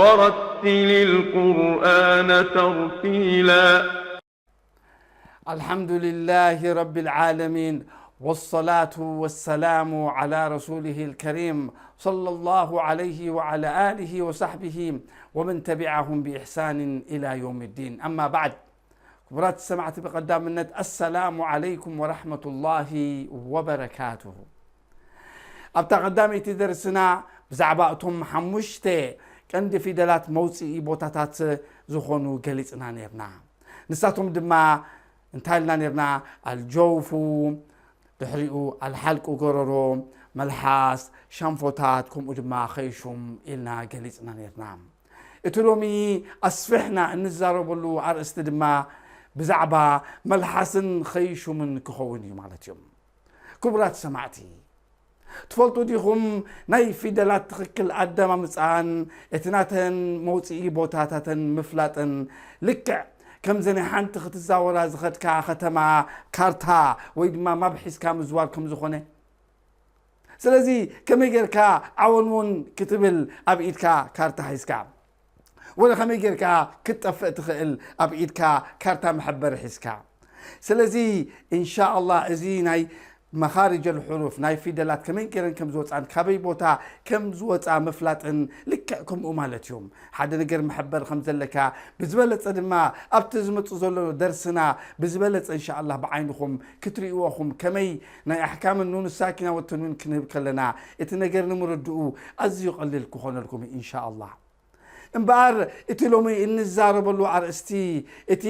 ورتل القرآن ترتيلا. الحمد لله رب العالمين، والصلاة والسلام على رسوله الكريم، صلى الله عليه وعلى آله وصحبه ومن تبعهم بإحسان إلى يوم الدين. أما بعد، ክቡራት ሰማዕቲ፣ ብቐዳምነት ኣሰላሙ ዓለይኩም ወራሕመቱላሂ ወበረካቱሁ። ኣብታ ቀዳመይቲ ደርስና ብዛዕባ እቶም ሓሙሽተ ቀንዲ ፊደላት መውፅኢ ቦታታት ዝኾኑ ገሊፅና ነርና። ንሳቶም ድማ እንታይ ኢልና ነርና? ኣልጀውፉ፣ ድሕሪኡ ኣልሓልቁ፣ ጎረሮ፣ መልሓስ፣ ሻንፎታት፣ ከምኡ ድማ ኸይሹም ኢልና ገሊፅና ነርና። እቲ ሎሚ ኣስፊሕና እንዛረበሉ ኣርእስቲ ድማ ብዛዕባ መልሓስን ኸይሹምን ክኸውን እዩ ማለት እዩ። ክቡራት ሰማዕቲ፣ ትፈልጡ ዲኹም ናይ ፊደላት ትኽክል ኣደማምፃን እቲ ናተን መውፅኢ ቦታታተን ምፍላጥን ልክዕ ከምዚ ናይ ሓንቲ ክትዛወራ ዝኸድካ ከተማ ካርታ ወይ ድማ ማብ ሒዝካ ምዝዋር ከም ዝኾነ? ስለዚ ከመይ ጌርካ ዓወንውን ክትብል ኣብ ኢድካ ካርታ ሒዝካ? ወላ ከመይ ጌርካ ክትጠፍእ ትኽእል ኣብ ኢድካ ካርታ መሐበሪ ሒዝካ? ስለዚ እንሻ ኣላህ እዚ ናይ መኻርጀል ሕሩፍ ናይ ፊደላት ከመይ ገይረን ከም ዝወፃን ካበይ ቦታ ከም ዝወፃ ምፍላጥን ልክዕ ከምኡ ማለት እዩ። ሓደ ነገር መሐበር ከም ዘለካ ብዝበለፀ ድማ ኣብቲ ዝመፁ ዘሎ ደርስና ብዝበለፀ እንሻ ኣላህ ብዓይንኹም ክትርእይዎ ኹም ከመይ ናይ ኣሕካምን ኑን ሳኪና ወተንዊን ክንህብ ከለና እቲ ነገር ንምርድኡ ኣዝዩ ቀሊል ክኾነልኩም እዩ እንሻ ኣላህ። እምበኣር እቲ ሎሚ እንዛረበሉ ኣርእስቲ እቲ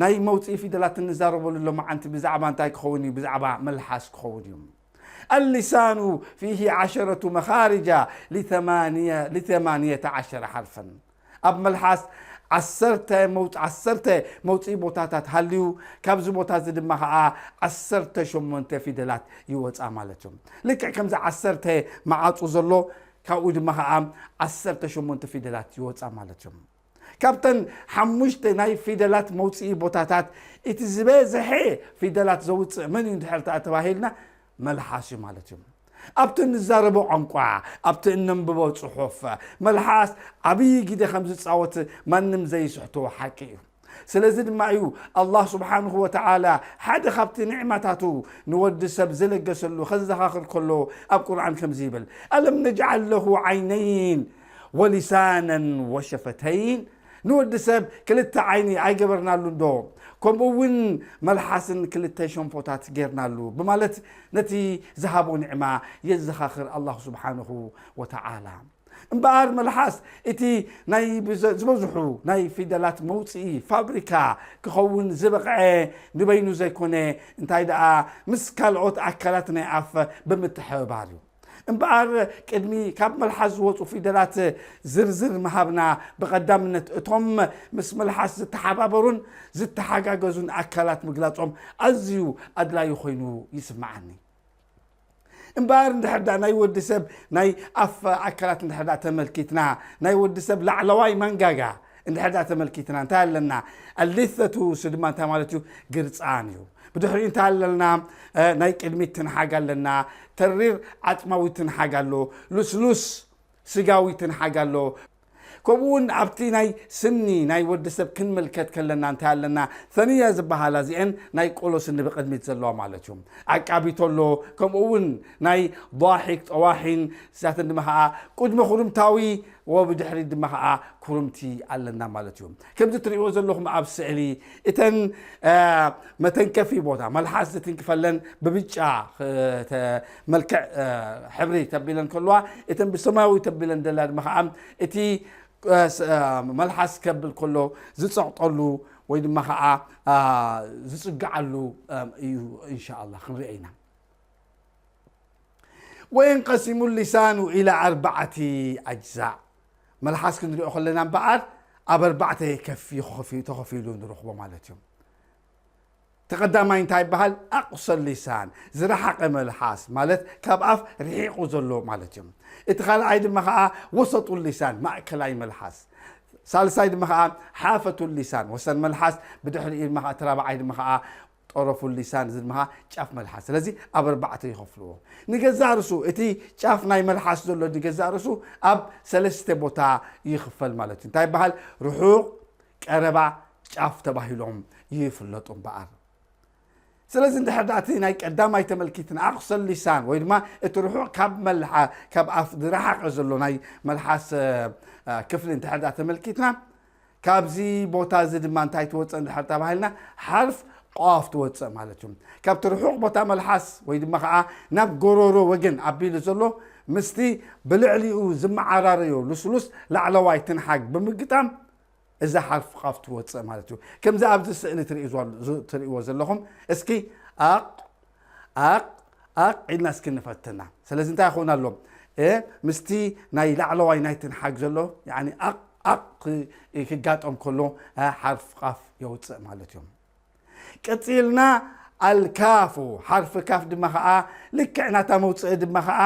ናይ መውፅኢ ፊደላት እንዛረበሉ ሎማዓንቲ ብዛዕባ እንታይ ክኸውን እዩ? ብዛዕባ መልሓስ ክኸውን እዩ። اللسان فيه عشرة مخارج لثمانية لثمانية عشر حرفا። ኣብ መልሓስ ዓሰርተ መውፅ ዓሰርተ መውፅኢ ቦታታት ሃልዩ ካብዚ ቦታ እዚ ድማ ከዓ ዓሰርተ ሸሞንተ ፊደላት ይወፃ ማለት እዩ። ልክዕ ከምዚ ዓሰርተ መዓፁ ዘሎ ካብኡ ድማ ከዓ ዓሰርተ ሸሞንተ ፊደላት ይወፃ ማለት እዩ። ካብተን ሓሙሽተ ናይ ፊደላት መውፅኢ ቦታታት እቲ ዝበዝሐ ፊደላት ዘውፅእ መን እዩ እንድሕር ተባሂልና መልሓስ እዩ ማለት እዩ። ኣብቲ እንዛረቦ ቋንቋ፣ ኣብቲ እነንብቦ ፅሑፍ መልሓስ ዓብዪ ግደ ከም ዝፃወት ማንም ዘይስሕቶ ሓቂ እዩ። ስለዚ ድማ እዩ ኣላህ ስብሓንሁ ወተዓላ ሓደ ካብቲ ኒዕማታቱ ንወዲ ሰብ ዝለገሰሉ ከዘኻኽር ከሎ ኣብ ቁርኣን ከምዚ ይብል፣ ألم نجعل له عينين ولسانا وشفتين ንወዲ ሰብ ክልተ ዓይኒ ኣይገበርናሉን ዶ? ከምኡ እውን መልሓስን ክልተ ሸንፎታት ጌርናሉ ብማለት ነቲ ዝሃቦ ኒዕማ የዘኻኽር ኣላህ ስብሓንሁ ወተዓላ። እምበኣር መልሓስ እቲ ናይ ዝበዝሑ ናይ ፊደላት መውፅኢ ፋብሪካ ክኸውን ዝበቕዐ ንበይኑ ዘይኮነ እንታይ ደኣ ምስ ካልኦት ኣካላት ናይ ኣፍ ብምትሕብባር እዩ። እምበኣር ቅድሚ ካብ መልሓስ ዝወፁ ፊደላት ዝርዝር ምሃብና ብቐዳምነት እቶም ምስ መልሓስ ዝተሓባበሩን ዝተሓጋገዙን ኣካላት ምግላፆም ኣዝዩ ኣድላዩ ኮይኑ ይስምዓኒ። እምበኣር እንድሕር ዳ ናይ ወዲ ሰብ ናይ ኣፍ ኣካላት እንድሕር ዳ ተመልኪትና ናይ ወዲ ሰብ ላዕለዋይ መንጋጋ እንድሕር ዳ ተመልኪትና እንታይ ኣለና? ኣሊተቱ ሱ ድማ እንታይ ማለት እዩ? ግርፃን እዩ። ብድሕሪኡ እንታይ ኣለና? ናይ ቅድሚት ትንሓግ ኣለና፣ ተሪር ዓፅማዊ ትንሓግ ኣሎ፣ ልስሉስ ስጋዊ ትንሓግ ኣሎ። ከምኡ እውን ኣብቲ ናይ ስኒ ናይ ወዲ ሰብ ክንምልከት ከለና እንታይ ኣለና? ሰንያ ዝበሃላ እዚአን ናይ ቆሎ ስኒ ብቅድሚት ዘለዋ ማለት እዩ። ዓቃቢቶ ኣሎ፣ ከምኡ እውን ናይ ضاحك ጠዋሒን እዚኣተን ድማ ከዓ ቅድሚ ኩርምታዊ ወብድሕሪት ድማ ከዓ ኩርምቲ ኣለና ማለት እዩ። ከምዚ ትሪእዎ ዘለኹም ኣብ ስእሊ እተን መተንከፊ ቦታ መልሓስ ዝትንክፈለን ብብጫ መልክዕ ሕብሪ ተቢለን ከለዋ እተን ብሰማያዊ ተቢለን ደላ ድማ ከዓ እቲ መልሓስ ከብል ከሎ ዝፀቕጠሉ ወይ ድማ ከዓ ዝፅግዓሉ እዩ። እንሻ ኣላ ክንሪኦ ኢና። وينقسم اللسان إلى أربعة أجزاء መልሓስ ክንሪኦ ከለና እምበኣር ኣብ ኣርባዕተ ከፊ ተኸፊሉ ንረኽቦ ማለት እዩ። ተቐዳማይ እንታይ ይበሃል? ኣቕሶ ሊሳን ዝረሓቐ መልሓስ ማለት ካብ ኣፍ ርሒቑ ዘሎ ማለት እዩ። እቲ ካልኣይ ድማ ከዓ ወሰጡ ሊሳን ማእከላይ መልሓስ፣ ሳልሳይ ድማ ከዓ ሓፈቱ ሊሳን ወሰን መልሓስ፣ ብድሕሪኡ ድማ ከዓ እቲ ራብዓይ ድማ ከዓ ጠረፉ ሊሳን፣ እዚ ድማ ጫፍ መልሓስ። ስለዚ ኣብ ኣርባዕተ ይኸፍልዎ። ንገዛእ ርእሱ እቲ ጫፍ ናይ መልሓስ ዘሎ ንገዛእ ርእሱ ኣብ ሰለስተ ቦታ ይኽፈል ማለት እዩ። እንታይ ይበሃል? ርሑቕ፣ ቀረባ፣ ጫፍ ተባሂሎም ይፍለጡ እምበኣር። ስለዚ እንድሕር ደኣ እቲ ናይ ቀዳማይ ተመልኪትና ኣቕሰል ሊሳን ወይ ድማ እቲ ርሑቕ ካብ መልሓ ካብ ኣፍ ዝረሓቐ ዘሎ ናይ መልሓስ ክፍሊ እንድሕር ደኣ ተመልኪትና ካብዚ ቦታ እዚ ድማ እንታይ ትወፅእ እንድሕር ተባሂልና ሓርፍ ቋፍ ትወፅእ ማለት እዩ። ካብቲ ርሑቕ ቦታ መልሓስ ወይ ድማ ከዓ ናብ ጎሮሮ ወገን ኣቢሉ ዘሎ ምስቲ ብልዕሊኡ ዝመዓራረዮ ልስሉስ ላዕለዋይ ትንሓግ ብምግጣም እዛ ሓርፍ ቃፍ ትወፅእ ማለት እዩ። ከምዚ ኣብዚ ስእሊ ትርእይዎ ዘለኹም እስኪ ኣቕ ኣቕ ኣቕ ኢልና እስኪ ንፈትና። ስለዚ እንታይ ይኸውን ኣሎ? ምስቲ ናይ ላዕለዋይ ናይ ትንሓግ ዘሎ ኣቕ ኣቕ ክጋጠም ከሎ ሓርፍ ቃፍ የውፅእ ማለት እዩ። ቀፂልና ኣልካፉ ሓርፊ ካፍ ድማ ከዓ ልክዕ ናታ መውፅኢ ድማ ከዓ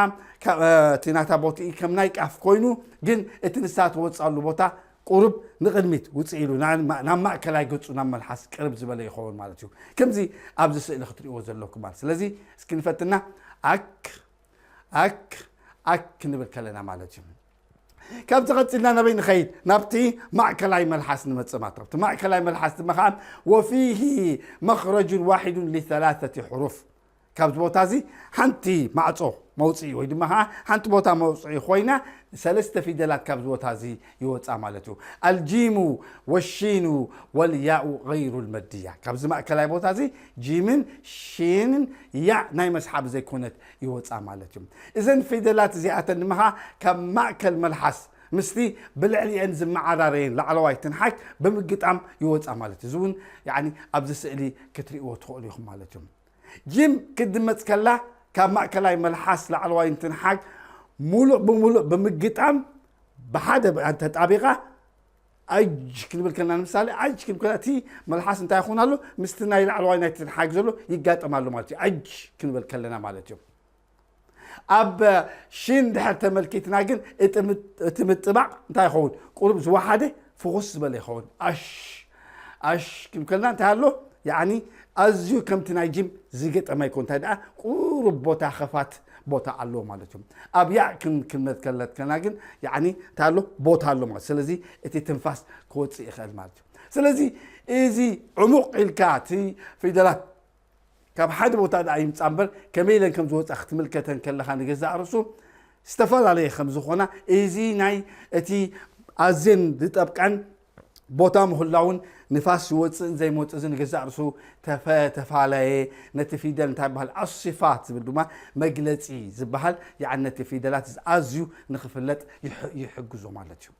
እቲ ናታ ቦትኢ ከም ናይ ቃፍ ኮይኑ ግን እቲ ንሳ ትወፅኣሉ ቦታ ቁሩብ ንቕድሚት ውፅእ ኢሉ ናብ ማእከላይ ገፁ ናብ መልሓስ ቅርብ ዝበለ ይኸውን ማለት እዩ። ከምዚ ኣብዚ ስእሊ ክትሪእዎ ዘለኩም ማለት። ስለዚ እስኪ ንፈትና ኣክ ኣክ ኣክ ክንብል ከለና ማለት እዩ። ካብዚ ቀፂልና ናበይ ንኸይድ? ናብቲ ማእከላይ መልሓስ ንመፅእ ማለት ነው። እቲ ማእከላይ መልሓስ ድማ ከዓ ወፊሂ መኽረጁን ዋሒዱን ሊሰላሰቲ ሕሩፍ ካብዚ ቦታ እዚ ሓንቲ ማዕፆ መውፅኢ ወይ ድማ ከዓ ሓንቲ ቦታ መውፅኢ ኮይና ሰለስተ ፊደላት ካብዚ ቦታ እዚ ይወፃ ማለት እዩ። ኣልጂሙ ወሺኑ ወልያኡ ገይሩ ልመድያ። ካብዚ ማእከላይ ቦታ እዚ ጂምን ሺንን ያ ናይ መስሓብ ዘይኮነት ይወፃ ማለት እዩ። እዘን ፊደላት እዚኣተን ድማ ከዓ ካብ ማእከል መልሓስ ምስቲ ብልዕሊአን ዝመዓራረየን ላዕለዋይ ትንሓግ ብምግጣም ይወፃ ማለት እዩ። እዚ እውን ኣብዚ ስእሊ ክትርእይዎ ትኽእሉ ኢኹም ማለት እዩ። ጂም ክትድመፅ ከላ ካብ ማእከላይ መልሓስ ላዕለዋይ እንትንሓግ ሙሉእ ብሙሉእ ብምግጣም ብሓደ ብኣን ተጣቢቓ ኣጅ ክንብል ከለና ንምሳሌ ኣጅ ክንብል ከለና እቲ መልሓስ እንታይ ይኸውን ኣሎ? ምስቲ ናይ ላዕለዋይ ናይ ትንሓግ ዘሎ ይጋጠም ኣሎ ማለት እዩ። ኣጅ ክንብል ከለና ማለት እዩ። ኣብ ሽን ድሕር ተመልኪትና ግን እቲ ምጥባቕ እንታይ ይኸውን? ቁሩብ ዝወሓደ ፍኹስ ዝበለ ይኸውን። ኣሽ ኣሽ ክንብል ከለና እንታይ ኣሎ? ያኒ ኣዝዩ ከምቲ ናይ ጂም ዝገጠመ ኣይኮን። እንታይ ደኣ ቁሩብ ቦታ ኸፋት ቦታ ኣለዎ ማለት እዩ። ኣብ ያእ ክንመትከለትከና ግን ያኒ እንታይ ኣሎ? ቦታ ኣሎ ማለት። ስለዚ እቲ ትንፋስ ክወፅእ ይኽእል ማለት እዩ። ስለዚ እዚ ዕሙቕ ኢልካ እቲ ፊደላት ካብ ሓደ ቦታ ደኣ ይምፃ እምበር ከመይ ኢለን ከም ዝወፃ ክትምልከተን ከለኻ ንገዛእ ርእሱ ዝተፈላለየ ከም ዝኾና እዚ ናይ እቲ ኣዝየን ዝጠብቀን ቦታ ምህላውን ንፋስ ዝወፅእን ዘይመፅእ እዚ ንገዛእ ርእሱ ተፈላለየ ነቲ ፊደል እንታይ ይበሃል ኣስፋት ዝብል ድማ መግለፂ ዝበሃል ያዕ ነቲ ፊደላት ኣዝዩ ንክፍለጥ ይሕግዞ ማለት እዩ።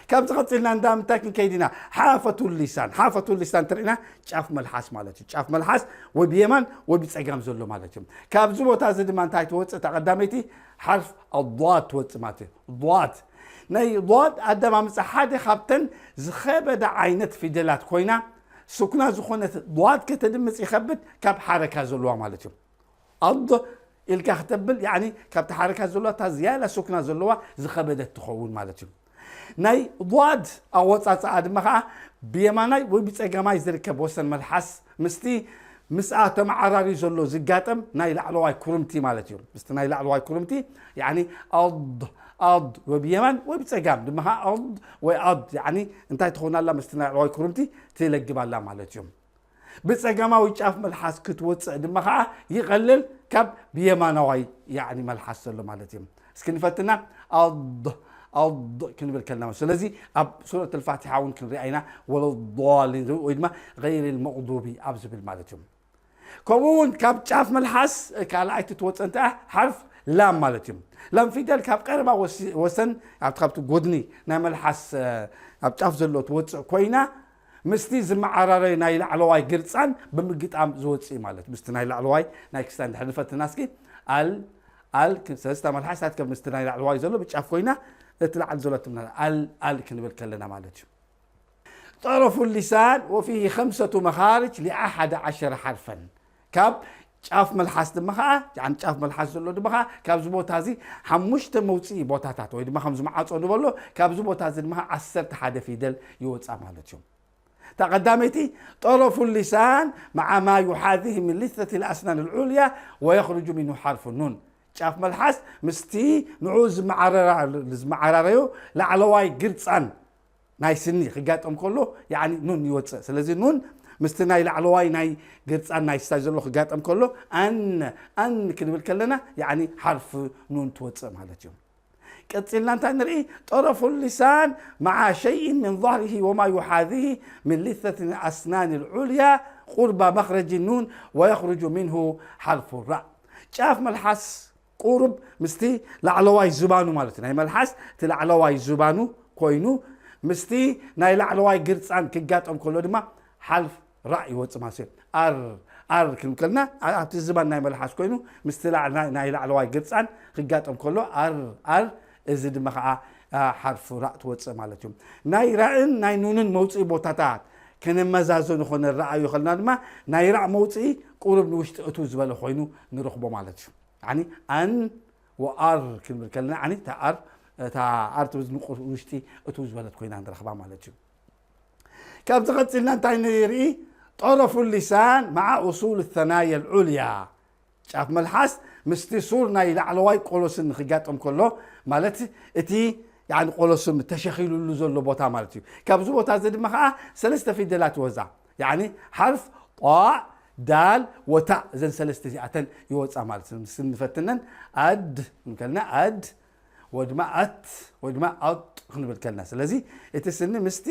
ካብዚ ቀፂልና እንዳ ምንታይ ክንከይድ ኢና? ሓፈቱ ሊሳን። ሓፈቱ ሊሳን ትርኢና ጫፍ መልሓስ ማለት እዩ። ጫፍ መልሓስ ወይ ብየማን ወይ ብፀጋም ዘሎ ማለት እዩ። ካብዚ ቦታ እዚ ድማ እንታይ ትወፅእ? እታ ቀዳመይቲ ሓርፍ ኣድ ትወፅእ ማለት እዩ። ድ ናይ ድ ኣደማምፃ ሓደ ካብተን ዝኸበደ ዓይነት ፊደላት ኮይና ስኩና ዝኾነት ድ ከተድምፅ ይኸብድ ካብ ሓረካ ዘለዋ ማለት እዩ። ኣድ ኢልካ ክተብል ያኒ ካብቲ ሓረካ ዘለዋ እታ ዝያዳ ሱክና ዘለዋ ዝኸበደት ትኸውን ማለት እዩ። ናይ ድ ኣወፃፅኣ ድማ ከዓ ብየማናይ ወይ ብፀጋማይ ዝርከብ ወሰን መልሓስ ምስቲ ምስኣ ተመዓራሪ ዘሎ ዝጋጠም ናይ ላዕለዋይ ኩርምቲ ማለት እዩ። ምስቲ ናይ ላዕለዋይ ኩርምቲ ያኒ ኣድ ኣድ ወይ ብየማን ወይ ብፀጋም ድማ ከዓ ኣድ ወይ ኣድ ያኒ እንታይ ትኸውን ኣላ? ምስቲ ናይ ላዕለዋይ ኩርምቲ ትለግብ ኣላ ማለት እዩ። ብፀጋማዊ ጫፍ መልሓስ ክትወፅእ ድማ ከዓ ይቐልል ካብ ብየማናዋይ ያዕኒ መልሓስ ዘሎ ማለት እዩ። እስኪ ንፈትና ኣድ ኣድ ክንብል ከለና ማለት። ስለዚ ኣብ ሱረት ኣልፋቲሓ እውን ክንሪኣ ኢና ወለዳሊን ዝብል ወይ ድማ ገይር ልመቕዱቢ ኣብ ዝብል ማለት እዩ። ከምኡ እውን ካብ ጫፍ መልሓስ ካልኣይቲ ትወፅእ እንተ ሓርፍ ላም ማለት እዩ። ላም ፊደል ካብ ቀረባ ወሰን ኣብቲ ካብቲ ጎድኒ ናይ መልሓስ ኣብ ጫፍ ዘሎ ትወፅእ ኮይና ምስቲ ዝመዓራረይ ናይ ላዕለዋይ ግርፃን ብምግጣም ዝወፅእ ማለት ምስቲ ናይ ላዕለዋይ ናይ ክስታ እንድሕር ንፈትና እስኪ ኣል ኣል ሰለስታ መልሓሳት ከም ምስቲ ናይ ላዕለዋይ ዘሎ ብጫፍ ኮይና እቲ ላዕሊ ዘሎ ትምና ኣል ኣል ክንብል ከለና ማለት እዩ። ጠረፉ ሊሳን ወፊሂ ከምሰቱ መኻርጅ ሊኣሓደ ዓሸረ ሓርፈን ካብ ጫፍ መልሓስ ድማ ከዓ ጫፍ መልሓስ ዘሎ ድማ ከዓ ካብዚ ቦታ እዚ ሓሙሽተ መውፅኢ ቦታታት ወይ ድማ ከምዚ መዓፆ ንበሎ ካብዚ ቦታ እዚ ድማ ዓሰርተ ሓደ ፊደል ይወፃ ማለት እዩ። እታ ቀዳመይቲ፣ ጠረፉ ሊሳን መዓ ማ ዩሓዚሂ ምን ሊሰት ልኣስናን ልዑልያ ወየኽርጁ ሚንሁ ሓርፉ ኑን። ጫፍ መልሓስ ምስቲ ንዑ ዝመዓራራ-፣ ዝመዓራረዮ ላዕለዋይ ግርጻን ናይ ስኒ ክጋጠም ከሎ፣ ያዕኒ ኑን ይወጽእ። ስለዚ ኑን ምስቲ ናይ ላዕለዋይ ናይ ግርጻን ናይ ስታይ ዘሎ ክጋጠም ከሎ፣ ኣን፣ ኣን ክንብል ከለና፣ ያዕኒ ሓርፊ ኑን ትወጽእ ማለት እዩ። ቀጺልና እንታይ ንርኢ? ጠረፉ ሊሳን መዓ ሸይን ምን ظهره ወማ ዩሓዚሂ ምን ሊሰት ኣስናን ልዑልያ ቁርባ መኽረጅ ኑን ወየኽርጁ ሚንሁ ሓርፉ ራእ። ጫፍ መልሓስ ቁሩብ ምስቲ ላዕለዋይ ዝባኑ ማለት እዩ። ናይ መልሓስ እቲ ላዕለዋይ ዝባኑ ኮይኑ ምስቲ ናይ ላዕለዋይ ግርጻን ክጋጠም ከሎ ድማ ሓርፍ ራእ ይወጽእ ማለት እዩ። ኣር፣ ኣር ክንብል ከለና፣ ኣ-፣ ኣብቲ ዝባን ናይ መልሓስ ኮይኑ ምስቲ ላዕ-፣ ናይ፣ ናይ ላዕለዋይ ግርጻን ክጋጠም ከሎ ኣር፣ ኣር፣ እዚ ድማ ኸዓ፣ ኣ፣ ሓርፍ ራእ ትወጽእ ማለት እዩ። ናይ ራእን ናይ ኑንን መውጽኢ ቦታታት ከነመዛዘኑ ኾነ ንረኣዮ ከለና ድማ ናይ ራእ መውጽኢ ቁሩብ ንውሽጢ እትው ዝበለ ኮይኑ ንረኽቦ ማለት እዩ። ያኒ ኣን ወኣር ክንብል ከለና፣ ያኒ እታ ኣር፣ እታ ኣር ትብል ንቁር ውሽጢ እትው ዝበለት ኮይና ንረኽባ ማለት እዩ። ካብዚ ቀጺልና እንታይ ንርኢ? ጠረፉ ሊሳን መዓ ኡሱል ሰናየ ልዑልያ። ጫፍ መልሓስ ምስቲ ሱር ናይ ላዕለዋይ ቆሎስን ክጋጠም ከሎ፣ ማለት እቲ፣ ያኒ ቆሎስን ተሸኺሉሉ ዘሎ ቦታ ማለት እዩ። ካብዚ ቦታ እዚ ድማ ኸዓ ሰለስተ ፊደላት ይወዛ። ያኒ ሓርፍ ጣእ፣ ዳል ወታእ፣ እዘን ሰለስተ እዚኣተን ይወጻ ማለት እዩ። ምስ ንፈትነን ኣድ እንከልና ኣድ፣ ወይ ድማ ኣት፣ ወይ ድማ ኣጥ ክንብል ከልና። ስለዚ እቲ ስኒ ምስቲ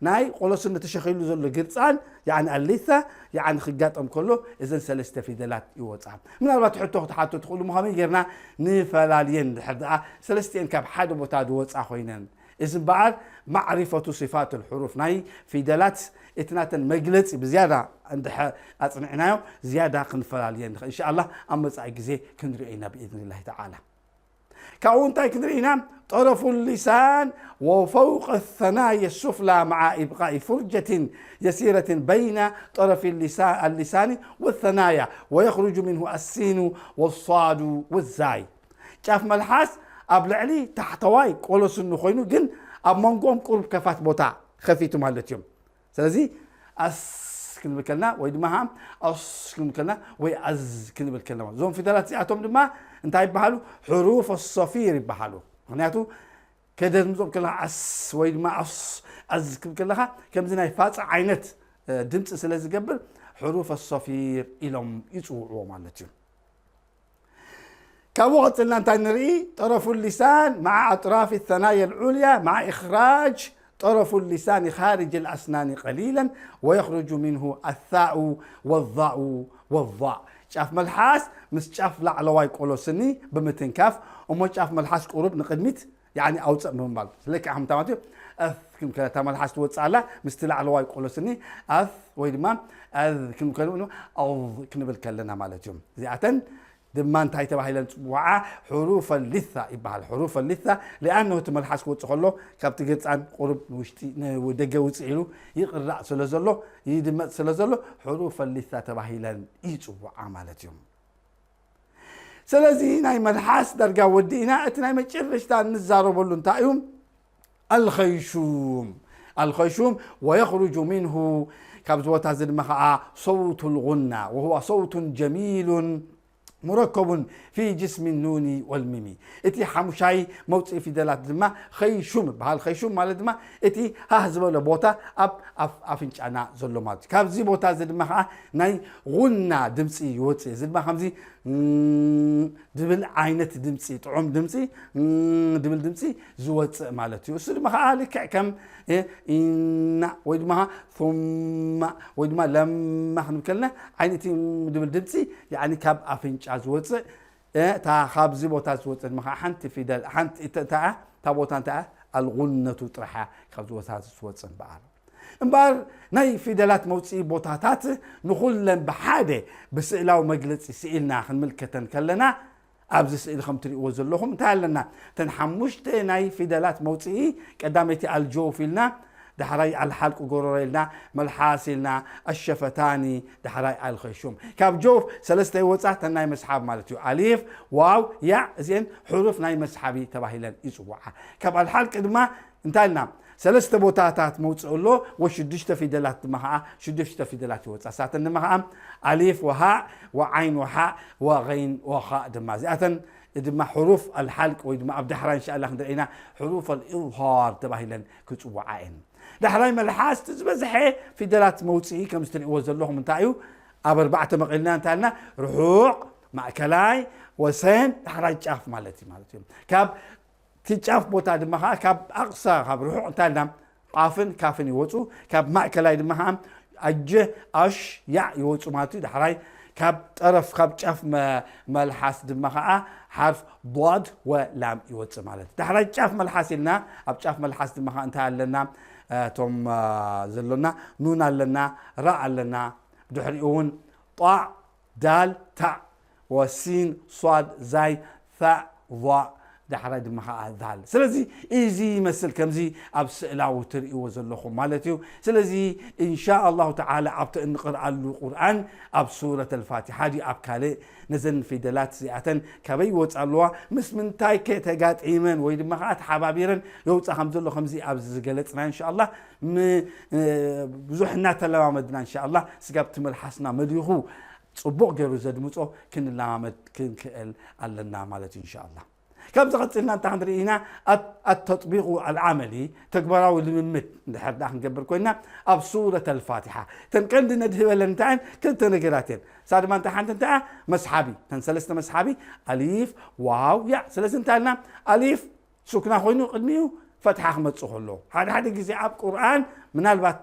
ናይ ቆሎ ስኒ ተሸኺሉ ዘሎ ግርጻን፣ ያዕኒ ኣሊታ፣ ያዕኒ ክጋጠም ከሎ እዘን ሰለስተ ፊደላት ይወጻ። ምናልባት ሕቶ ክትሓቶ ትኽእሉ፣ ከመይ ጌርና ንፈላልየን ድሕር ደኣ ሰለስቲኤን ካብ ሓደ ቦታ ዝወጻ ኮይነን? እዚ እምበኣር ማዕሪፈቱ ሲፋት ልሑሩፍ ናይ ፊደላት እቲ ናተን መግለጺ ብዝያዳ እንድሕር ኣጽኒዕናዮ ዝያዳ ክንፈላልየን ንኽእል። እንሻኣላህ ኣብ መጻኢ ግዜ ክንሪኦ ኢና ብኢዝኒላሂ ተዓላ። ካብኡ እንታይ ክንርኢ ኢና? ጠረፉ ሊሳን ወፈውቀ ሰናየ ሱፍላ መዓ ኢብቃኢ ፉርጀትን የሲረትን በይነ ጠረፊ ሊሳ-፣ ኣሊሳኒ ወሰናያ ወየኽሩጁ ሚንሁ ኣሲኑ ወሳዱ ወዛይ። ጫፍ መልሓስ ኣብ ልዕሊ ታሕተዋይ ቆሎ ስኒ ኮይኑ ግን ኣብ መንጎኦም ቁሩብ ከፋት ቦታ ከፊቱ ማለት እዩ። ስለዚ ኣስ ክንብል ከልና ወይ ድማ ሃ ኣስ ክንብል ከልና ወይ ኣዝ ክንብል ከልና፣ እዞም ፊደላት እዚኣቶም ድማ እንታይ ይበሃሉ? ሕሩፍ ሶፊር ይበሃሉ። ምኽንያቱ ከደምጾም ከለኻ ኣስ ወይ ድማ ኣስ ኣዝ ክብል ከለኻ ከምዚ ናይ ፋጻ ዓይነት፣ እ፣ ድምፂ ስለ ዝገብር ሕሩፍ ሶፊር ኢሎም ይፅውዕዎ ማለት እዩ። ካብኡ ቀጽልና እንታይ ንርኢ? ጠረፉ ሊሳን መዓ ኣጥራፊ ሰናየ ልዑልያ መዓ ኢኽራጅ ጠረፉ ሊሳን ኻርጅ ልኣስናኒ ቀሊለን ወየኽርጁ ሚንሁ ኣሳኡ ወዛኡ ወዛእ። ጫፍ መልሓስ ምስ ጫፍ ላዕለዋይ ቆሎ ስኒ ብምትንካፍ፣ እሞ ጫፍ መልሓስ ቁሩብ ንቕድሚት፣ ያዕኒ ኣውፅእ ብምባል። ስለክዕ ከምታ ማለት እዩ። ኣፍ ክንከ-፣ እታ መልሓስ ትወፅእ ኣላ፣ ምስቲ ላዕለዋይ ቆሎ ስኒ ኣፍ ወይ ድማ ኣዝ ክንከ-፣ ኣዝ ክንብል ከለና ማለት እዩ። እዚኣተን ድማ እንታይ ተባሂለን ጽውዓ? ሕሩፈ ሊሳ ይበሃል። ሕሩፈ ሊሳ ሊኣነሁ እቲ መልሓስ ክወጽእ ከሎ ካብቲ ገጻን ቁሩብ ንውሽጢ፣ ንደገ ውጽእ ኢሉ ይቕራእ ስለ ዘሎ፣ ይድመጽ ስለ ዘሎ፣ ሕሩፈ ሊሳ ተባሂለን ይጽውዓ ማለት እዩ። ስለዚ ናይ መልሓስ ዳርጋ ወዲእና፣ እቲ ናይ መጨረሽታ እንዛረበሉ እንታይ እዩ? ኣልኸይሹም። ኣልኸይሹም፣ ወየኽሩጁ ሚንሁ፣ ካብዚ ቦታ እዚ ድማ ኸዓ ሰውቱ ልጉና፣ ወሁዋ ሰውቱን ጀሚሉን ሙረከቡን ፊ ጅስሚ ኑኒ ወልሚሚ። እቲ ሓሙሻይ መውፅኢ ፊደላት ድማ ኸይሹም ይበሃል። ኸይሹም ማለት ድማ እቲ ሃህ ዝበለ ቦታ ኣብ ኣፍ-፣ ኣፍንጫና ዘሎ ማለት እዩ። ካብዚ ቦታ እዚ ድማ ኸዓ ናይ ጉና ድምፂ ይወፅእ። እዚ ድማ ከምዚ፣ እም፣ ድብል ዓይነት ድምፂ፣ ጥዑም ድምፂ፣ እም፣ ድብል ድምፂ ዝወፅእ ማለት እዩ። እሱ ድማ ኸዓ ልክዕ ከም፣ እ፣ ኢና ወይ ድማ ثم ወይ ድማ ለማ ክንብል ከለና ዓይኒ እቲ ድብል ድምፂ፣ ያዕኒ ካብ ኣፍንጫ ዝወፅእ፣ እ፣ እታ ካብዚ ቦታ ዝወፅእ ድማ ኸዓ ሓንቲ ፊደል፣ ሓንቲ፣ እተ-፣ እታ፣ እታ ቦታ እንታይ እያ? ኣልጉነቱ ጥራሕ እያ ካብዚ ቦታ ዝወፅእ እምበኣር። እምበኣር ናይ ፊደላት መውፅኢ ቦታታት ንኹለን ብሓደ ብስእላዊ መግለፂ ስኢልና ክንምልከተን ከለና፣ ኣብዚ ስእሊ ከም ትርእይዎ ዘለኹም እንታይ ኣለና? እተን ሓሙሽተ ናይ ፊደላት መውፅኢ፣ ቀዳመይቲ ኣልጆፍ ኢልና፣ ዳሕራይ ኣልሓልቁ ጎረሮ ኢልና፣ መልሓስ ኢልና፣ ኣሸፈታኒ፣ ዳሕራይ ኣልኸይሹም። ካብ ጆፍ ሰለስተ ይወፃ፣ እተን ናይ መስሓብ ማለት እዩ። ኣሊፍ፣ ዋው፣ ያዕ፣ እዚአን ሕሩፍ ናይ መስሓቢ ተባሂለን ይፅውዓ። ካብ ኣልሓልቂ ድማ እንታይ ኢልና? ሰለስተ ቦታታት መውፅእ ኣሎ። ወሽዱሽተ ፊደላት ድማ ከዓ ሽዱሽተ ፊደላት ይወፃ። ሳተን ድማ ከዓ ኣሊፍ ወሃእ ወዓይን ወሓእ ወገይን ወኻእ ድማ እዚኣተን ድማ ሕሩፍ ኣልሓልቅ ወይ ድማ ኣብ ዳሕራ እንሻላ ክንደርኢና ሕሩፍ ኣልኢዝሃር ተባሂለን ክፅውዓ እየን። ዳሕራይ መልሓስ እቲ ዝበዝሐ ፊደላት መውፅኢ ከም ዝትርእይዎ ዘለኹም እንታይ እዩ? ኣብ ኣርባዕተ መቐልና እንታይ ኣልና? ርሑቕ፣ ማእከላይ፣ ወሰን፣ ዳሕራይ ጫፍ ማለት እዩ ማለት እዩ። ካብ እቲ ጫፍ ቦታ ድማ ከዓ ካብ ኣቕሳ ካብ ርሑቕ እንታይ ኢልና ቃፍን ካፍን ይወፁ። ካብ ማእከላይ ድማ ከዓ ኣጀ ኣሽ ያዕ ይወፁ ማለት እዩ። ዳሕራይ ካብ ጠረፍ ካብ ጫፍ መ- መልሓስ ድማ ከዓ ሓርፍ ضاد ወላም ይወፅእ ማለት እዩ። ዳሕራይ ጫፍ መልሓስ ኢልና ኣብ ጫፍ መልሓስ ድማ ከዓ እንታይ ኣለና? እቶም ዘሎና ኑን ኣለና፣ ራ ኣለና፣ ድሕሪኡ እውን ጣዕ ዳል ታዕ ወሲን ሷድ ዛይ ታ ዋ ዳሕራይ ድማ ከዓ ዛል። ስለዚ እዚ ይመስል ከምዚ ኣብ ስእላዊ ትርእይዎ ዘለኹም ማለት እዩ። ስለዚ እንሻ ኣላሁ ተዓላ ኣብቲ እንቕርኣሉ ቁርኣን ኣብ ሱረት ኣልፋቲሓ ድዩ ኣብ ካልእ ነዘን ፊደላት እዚኣተን ካበይ ይወፃ ኣለዋ ምስ ምንታይ ከ ተጋጢመን ወይ ድማ ከዓ ተሓባቢረን የውፃ ከም ዘሎ ከምዚ ኣብዚ ዝገለፅና እንሻ ኣላ ብዙሕ እናተለማመድና እንሻ ኣላ ስጋብ ትመልሓስና መሊኹ ፅቡቕ ገይሩ ዘድምፆ ክንለማመድ ክንክእል ኣለና ማለት እዩ እንሻ ኣላ። ካብዚ ቀፂልና እንታይ ክንርኢ ኢና? ኣተጥቢቁ ኣልዓመሊ ተግባራዊ ልምምድ እንድሕር ደኣ ክንገብር ኮይና ኣብ ሱረት ኣልፋቲሓ እተን ቀንዲ ነድህበለን እንታይ እየን? ክልተ ነገራት እየን። እሳ ድማ እንታይ ሓንቲ እንታይ እያ? መስሓቢ እተን ሰለስተ መስሓቢ ኣሊፍ ዋው ያ። ስለዚ እንታይ ኢልና ኣሊፍ ሱክና ኮይኑ ቅድሚኡ ፈትሓ ክመፅእ ከሎ ሓደ ሓደ ግዜ ኣብ ቁርኣን ምናልባት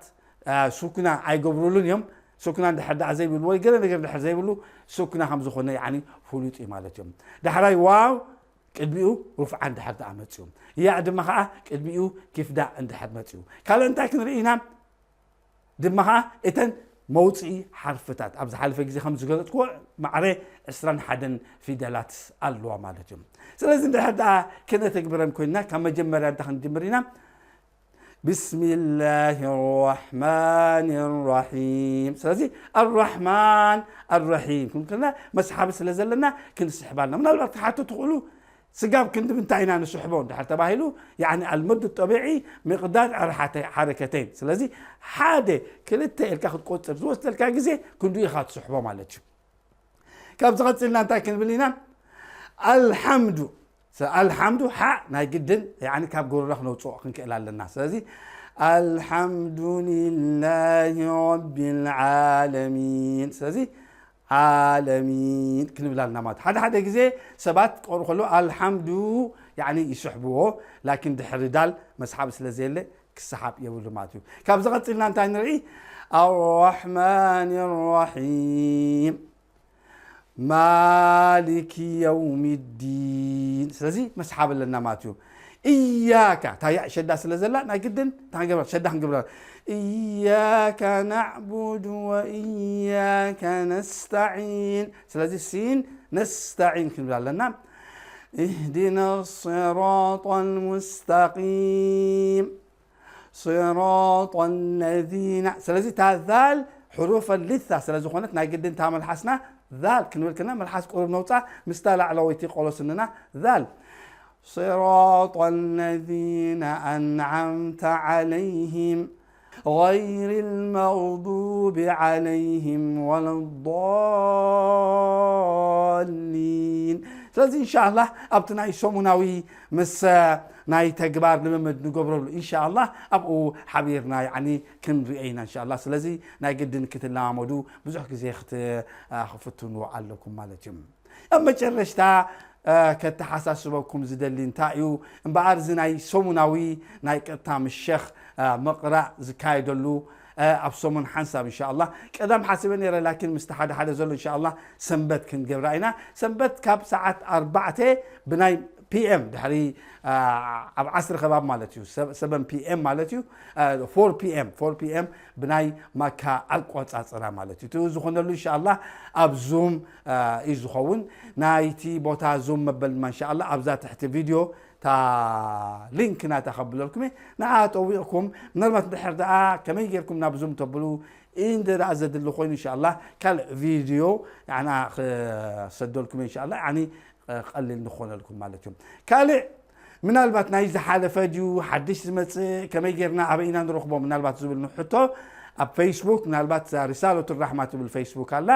ሱክና ኣይገብሩሉን እዮም። ሱክና እንድሕር ደኣ ዘይብሉ ወይ ገለ ነገር እንድሕር ዘይብሉ ሱክና ከም ዝኾነ ያኒ ፍሉጥ እዩ ማለት እዮም። ዳሕራይ ዋው ቅድሚኡ ሩፍዓ እንድሕር ደኣ መፅኡ ያእ ድማ ከዓ ቅድሚኡ ኪፍዳ እንድሕር መፅኡ ካልእ እንታይ ክንርኢ ኢና? ድማ ከዓ እተን መውፅኢ ሓርፍታት ኣብ ዝሓለፈ ግዜ ከም ዝገለፅክዎ ማዕረ ዕስራን ሓደን ፊደላት ኣለዋ ማለት እዩ። ስለዚ እንድሕር ደኣ ክነተግብረን ኮይንና ካብ መጀመርያ እንታይ ክንጅምር ኢና? ብስሚላህ ራሕማን ራሒም። ስለዚ ኣራሕማን ኣራሒም ክንክልና መስሓቢ ስለ ዘለና ክንስሕባ ኣለና። ምናልባት ክትሓቱ ትኽእሉ ስጋብ ክንዲ ምንታይ ኢና ንስሕቦ እንድሕር ተባሂሉ ያኒ ኣልመዱ ጠቢዒ ሚቕዳር ሓረከተይን። ስለዚ ሓደ ክልተ ኢልካ ክትቆፅር ዝወስደልካ ግዜ ክንዱ ኢኻ ትስሕቦ ማለት እዩ። ካብዚ ቀፂልና እንታይ ክንብል ኢና? ኣልሓምዱ ኣልሓምዱ ሓ ናይ ግድን ያኒ ካብ ጎረና ክነውፅኦ ክንክእል ኣለና። ስለዚ ኣልሓምዱሊላሂ ረቢል ዓለሚን። ስለዚ ዓለሚን ክንብል ኣለና ማለት ሓደ ሓደ ግዜ ሰባት ክቀርኡ ከለዉ ኣልሓምዱ ያኒ ይስሕብዎ ላኪን ድሕሪ ዳል መስሓብ ስለ ዘየለ ክሰሓብ የብሉ ማለት እዩ። ካብዚ ቀፂልና እንታይ ንርኢ? ኣራሕማን ራሒም ማሊኪ የውሚ ዲን። ስለዚ መስሓብ ኣለና ማለት እዩ። እያካ ታያ ሸዳ ስለ ዘላ ናይ ግድን እንታይ ክንገብራ ሸዳ ክንገብራ እያካ ናዕቡድ ወእያካ ነስተዒን። ስለዚ ሲን ነስተዒን ክንብል ኣለና። اهدنا الصراط المستقيم صراط الذين ስለዚ እታ ዛል ሕሩፈ ሊታ ስለ ዝኾነት ናይ ግድን እታ መልሓስና ዛል ክንብል ከለና መልሓስ ቁሩብ ነውፃ ምስታ ላዕለወይቲ ቆሎ ስንና ዛል صراط الذين أنعمت عليهم غير المغضوب عليهم ولا الضالين። ስለዚ እንሻ ኣላህ ኣብቲ ናይ ሰሙናዊ ምስ ናይ ተግባር ልምምድ ንገብረሉ እንሻ ኣላህ ኣብኡ ሓቢርና ያኒ ክንሪኦ ኢና እንሻ ኣላህ። ስለዚ ናይ ግድን ክትለማመዱ ብዙሕ ግዜ ክት- ክፍትንዎ ኣለኩም ማለት እዩ። ኣብ መጨረሽታ ከተሓሳስበኩም ዝደሊ እንታይ እዩ እምበኣር እዚ ናይ ሰሙናዊ ናይ ቀጥታ ምሸኽ ምቕራእ ዝካየደሉ ኣብ ሰሙን ሓንሳብ እንሻ ኣላ ቀዳም ሓሲበ ነይረ ላኪን ምስቲ ሓደ ሓደ ዘሎ እንሻ ኣላ ሰንበት ክንገብራ ኢና። ሰንበት ካብ ሰዓት ኣርባዕተ ብናይ ፒኤም ድሕሪ ኣብ ዓስሪ ከባቢ ማለት እዩ ሰበን ፒኤም ማለት እዩ ፎር ፒኤም ፎር ፒኤም ብናይ ማካ ኣቆፃፅራ ማለት እዩ። እቲ ዝኾነሉ እንሻ ኣላ ኣብ ዙም እዩ ዝኸውን። ናይቲ ቦታ ዙም መበል ድማ እንሻ ኣላ ኣብዛ ትሕቲ ቪድዮ እታ ሊንክ ናታ ከብለልኩም እየ። ንዓ ጠዊቕኩም ምናልባት ድሕር ደኣ ከመይ ጌርኩም ናብ ዙም ተብሉ እንደ ደኣ ዘድሊ ኮይኑ እንሻ ኣላ ካልእ ቪድዮ ንዓና ክሰደልኩም እየ እንሻ ኣላ። ያኒ ቀሊል ንኾነልኩም ማለት እዩ። ካልእ ምናልባት ናይ ዝሓለፈ ድዩ ሓድሽ ዝመጽእ፣ ከመይ ጌርና ኣበይ ኢና ንረኽቦ ምናልባት ዝብል ንሕቶ፣ ኣብ ፌስቡክ ምናልባት እዛ ሪሳለቱ ራሕማ ትብል ፌስቡክ ኣላ፣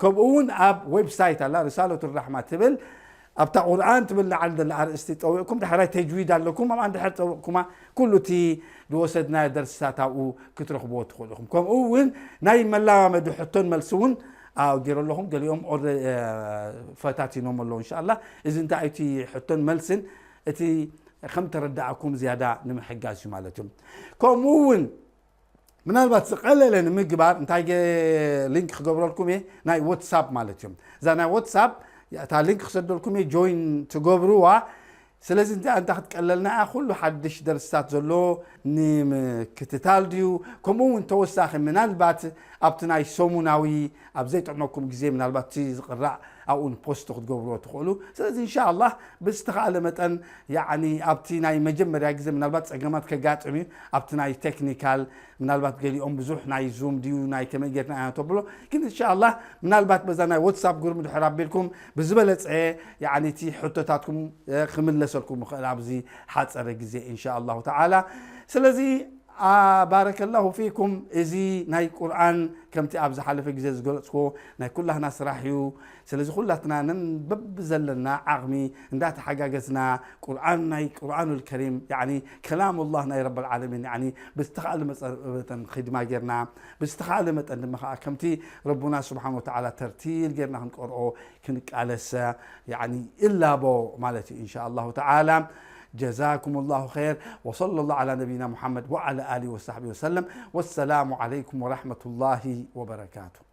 ከምኡ እውን ኣብ ዌብሳይት ኣላ ሪሳለቱ ራሕማ ትብል። ኣብታ ቁርኣን ትብል ላዕሊ ዘላ ኣርእስቲ ጠዊቕኩም፣ ዳሕራይ ተጅዊድ ኣለኩም፣ ኣብኣ እንድሕር ጠዊቕኩማ ኩሉ እቲ ዝወሰድናዮ ደርስታት ኣብኡ ክትረኽብዎ ትኽእሉ ኢኹም። ከምኡ እውን ናይ መላማመዲ ሕቶን መልሲ እውን ኣብ ገይረ ኣለኹም፣ ገሊኦም ኦረ-፣ እ፣ ፈታቲኖም ኣለዉ። እንሻላ እዚ እንታይ እቲ ሕቶን መልስን እቲ ከም ተረዳእኩም ዝያዳ ንምሕጋዝ እዩ ማለት እዩ። ከምኡ እውን ምናልባት ዝቐለለ ንምግባር እንታይ ገ-፣ ሊንክ ክገብረልኩም እየ፣ ናይ ዋትሳፕ ማለት እዩ። እዛ ናይ ዋትሳፕ እታ ሊንክ ክሰደልኩም እየ፣ ጆይን ትገብርዋ። ስለዚ እንታይ እንታይ ክትቀለልና እያ፣ ኩሉ ሓድሽ ደርስታት ዘሎ ንምክትታል ድዩ፣ ከምኡ እውን ተወሳኺ ምናልባት ኣብቲ ናይ ሰሙናዊ ኣብ ዘይጥዕመኩም ግዜ ምናልባት እቲ ዝቕራእ ኣብኡ ፖስት ክትገብርዎ ትኽእሉ። ስለዚ እንሻ ኣላህ ብዝተኻእለ መጠን፣ ያዕኒ ኣብቲ ናይ መጀመርያ ግዜ ምናልባት ጸገማት ከጋጥም እዩ፣ ኣብቲ ናይ ቴክኒካል ምናልባት ገሊኦም ብዙሕ ናይ ዙም ድዩ ናይ ከመይ ጌርና ኢና ተብሎ፣ ግን እንሻ ኣላህ ምናልባት በዛ ናይ ዋትሳፕ ግሩፕ ድሕር ኣቢልኩም ብዝበለጸ፣ ያዕኒ እቲ ሕቶታትኩም፣ እ፣ ክምለሰልኩም ይኽእል ኣብዚ ሓጸረ ግዜ እንሻ ኣላሁ ተዓላ። ስለዚ ኣ-፣ ባረከላሁ ፊኩም። እዚ ናይ ቁርኣን ከምቲ ኣብ ዝሓለፈ ግዜ ዝገለጽክዎ ናይ ኩላህና ስራሕ እዩ። ስለዚ ኩላትና ነንበብ ዘለና ዓቕሚ እንዳተሓጋገዝና ቁርኣን ናይ ቁርኣኑል ከሪም፣ ያዕኒ ከላሙላህ ናይ ረብል ዓለሚን፣ ያዕኒ ብዝተኻእለ መጠን ኺድማ ጌርና፣ ብዝተኻእለ መጠን ድማ ኸዓ ከምቲ ረቡና ስብሓን ወተዓላ ተርቲል ጌርና ክንቀርኦ ክንቃለስ፣ ያዕኒ እላቦ ማለት እዩ። ኢንሻ ኣላሁ ተዓላ ጀዛኩም ላሁ ኸይር። ወሰለ ላሁ ዓላ ነቢይና ሙሓመድ ወዓላ ኣሊሂ ወሳሕቢሂ ወሰለም። ወሰላሙ ዓለይኩም ወረሕመቱላሂ ወበረካቱ።